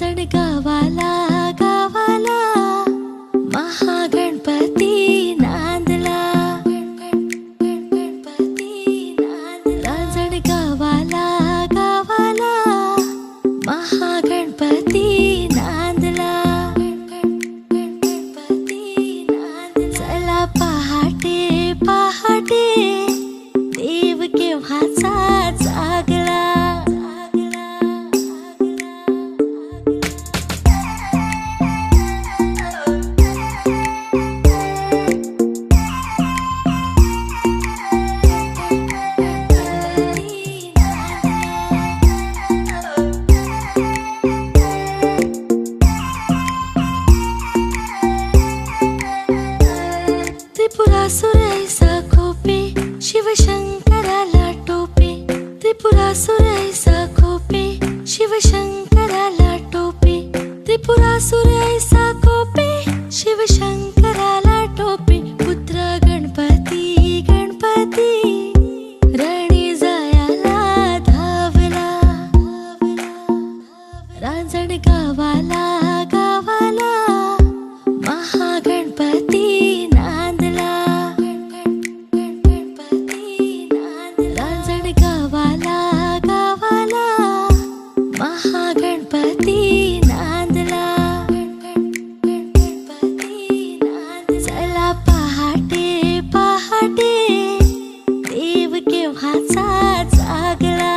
रांजण गावाला गावाला महागणपती नांदला. गणपती नांदला. रांजण गावाला गावाला महागणपती नांदला. गणपती नांदला. चला पहाटे पहाटे देव केव्हाचा जागला. त्रिपुरासुर ऐसा खोपे शिवशंकराला टोपे. त्रिपुरासुर ऐसा खोपे शिवशंकराला टोपे. त्रिपुरासुर ऐसा खोपे शिवशंकराला टोपे. पुत्र गणपती गणपती रणी जायाला धावला. रांजण गावाला गावाला महागणपती नांदला. गणपती नांदला. रांजण गावाला गावाला महागणपती नांदला. गणपती नांदला. चला पहाटे पहाटे देव केव्हाचा जागला.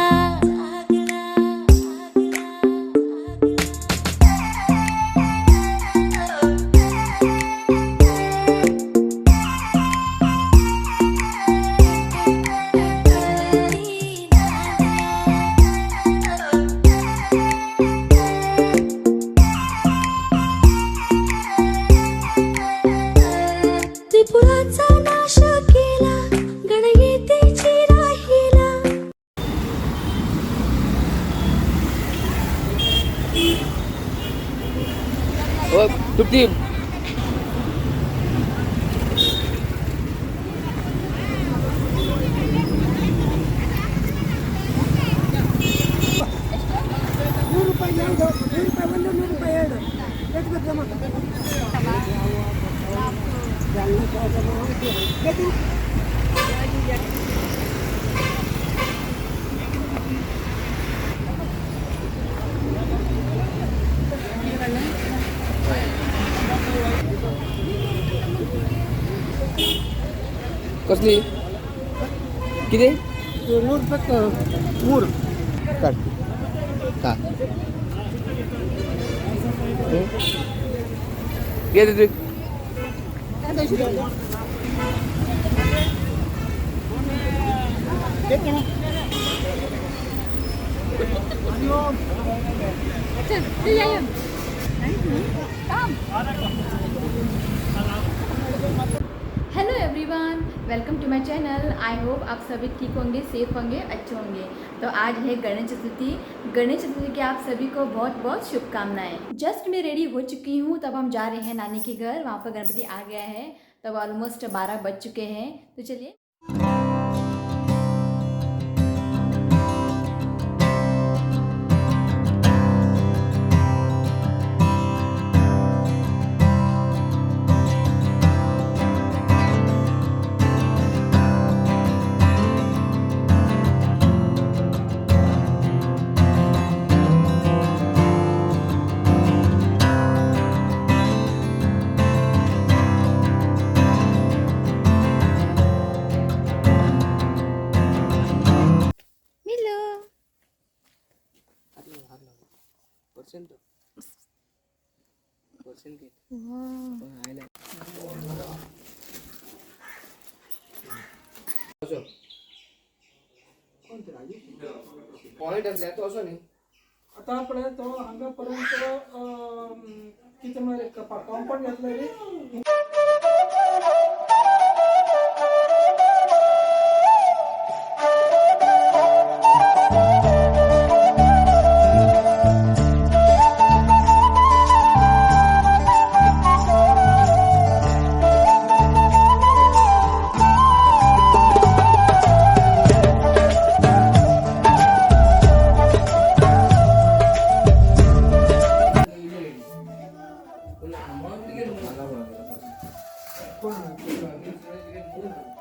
त्रिपुराचा नाश केला गणगीतेची राहिला. हो तुपती. ನೂರು ರೂಪಾಯಿ ಎರಡು, 100 ರೂಪಾಯಿ ಒಂದು, 100 ರೂಪಾಯಿ ಎರಡು. ಎಷ್ಟು ಬೇಕು ಜಮಾ? कसली किती? 100 ರೂಪಾಯಿ ಮೂರು. काढ. हा घे तुझी. Hello everyone, welcome to my channel. I hope आप सभी ठीक होंगे, सेफ होंगे, अच्छे होंगे। तो आज है गणेश चतुर्थी। गणेश चतुर्थी की आप सभी को बहुत बहुत शुभकामनाएं। जस्ट मैं रेडी हो चुकी हूँ, तब हम जा रहे हैं नानी के घर। वहाँ पर गणपति आ गया है। तब ऑलमोस्ट 12 बज चुके हैं। तो चलिए। मिलो. Percent percent. पॉइंट असल्या तो असो न्ही. आता पळय तो हांगा पर्यंत कितें म्हळ्यार कॉम्पाउंड घातलं रे.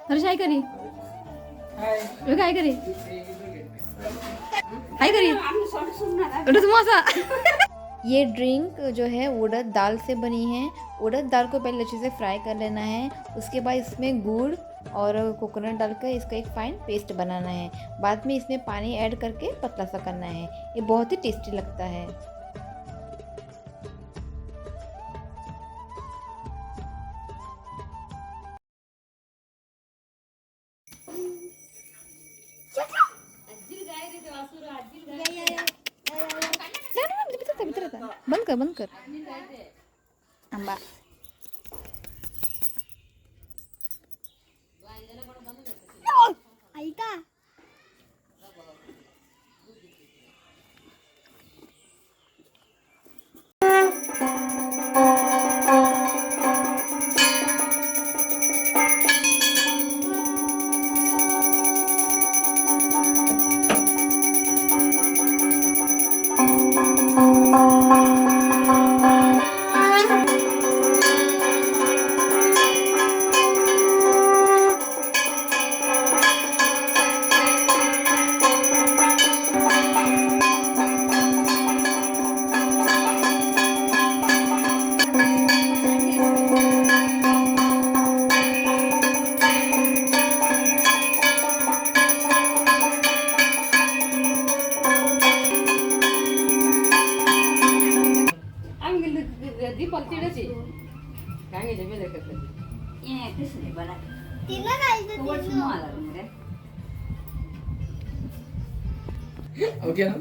हर्ष हाय करी. काय करी? हाय करी. असा. ये ड्रिंक जो है उड़द दाल से बनी है। उड़द दाल को पहले अच्छे से फ्राई कर लेना है, उसके बाद इसमें गुड़ और कोकोनट डालकर इसका एक फाइन पेस्ट बनाना है। बाद में इसमें पानी ऐड करके पतला सा करना है। ये बहुत ही टेस्टी लगता है। बंद कर, बंद कर. आंबा. ऐका. ओके ना.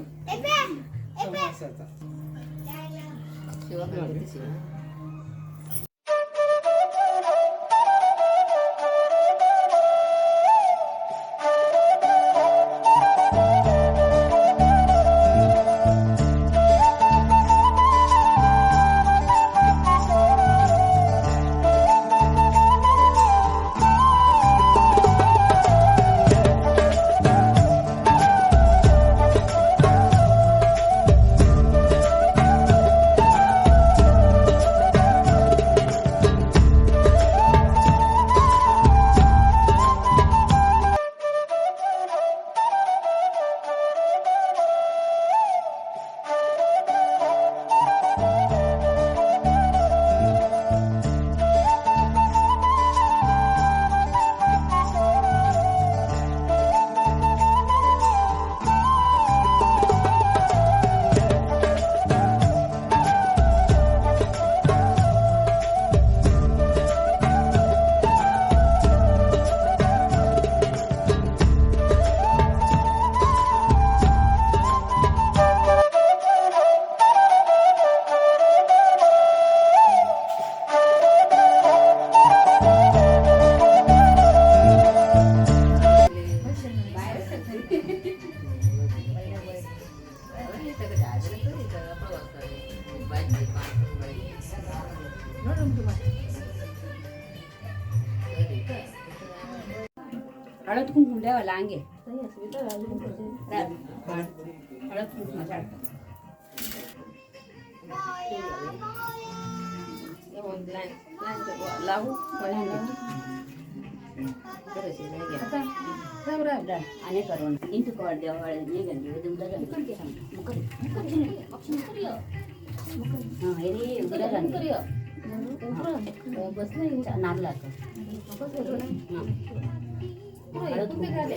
हळद कुंकुम द्यावा लांगे, हळद कुंकुम. लावू आणि करून इंटू कवर देवा. नारळाचं हळद कुंकू.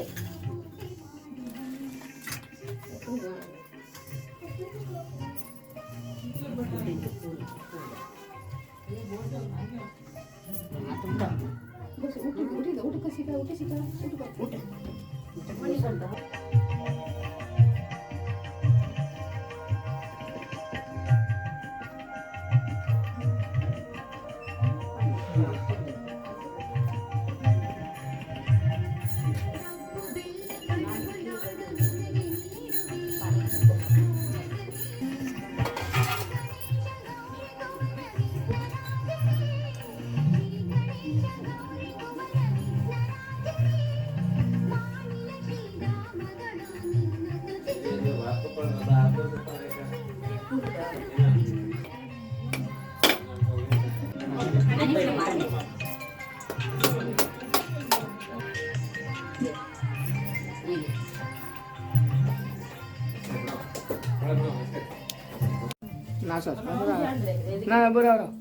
ना आसा ना बरं राव.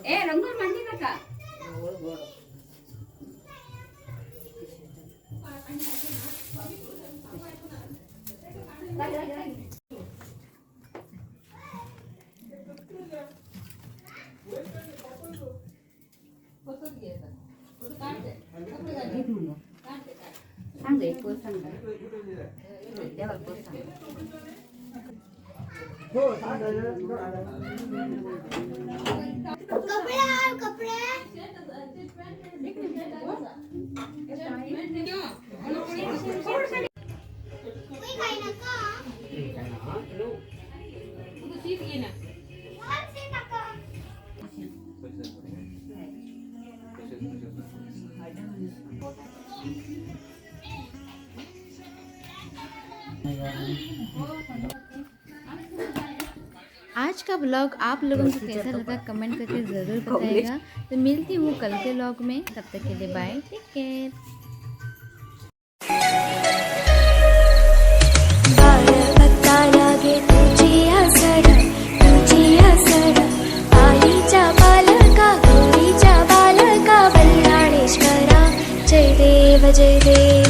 ए रंगोल मांडली नका. सांग एक पोत सांग, देवाला पोत सांग. आज का ब्लॉग आप लोगों को कैसा लगा कमेंट करके ज़रूर बताइएगा। तो मिलती हूँ कल के ब्लॉग में, तब तक के लिए बाय, टेक केयर। बाळ लागे तुझी आसड, तुझी आसड, आईच्या बालका गौरीच्या बालका, बल्लाळेश्वरा जय देव जय देव.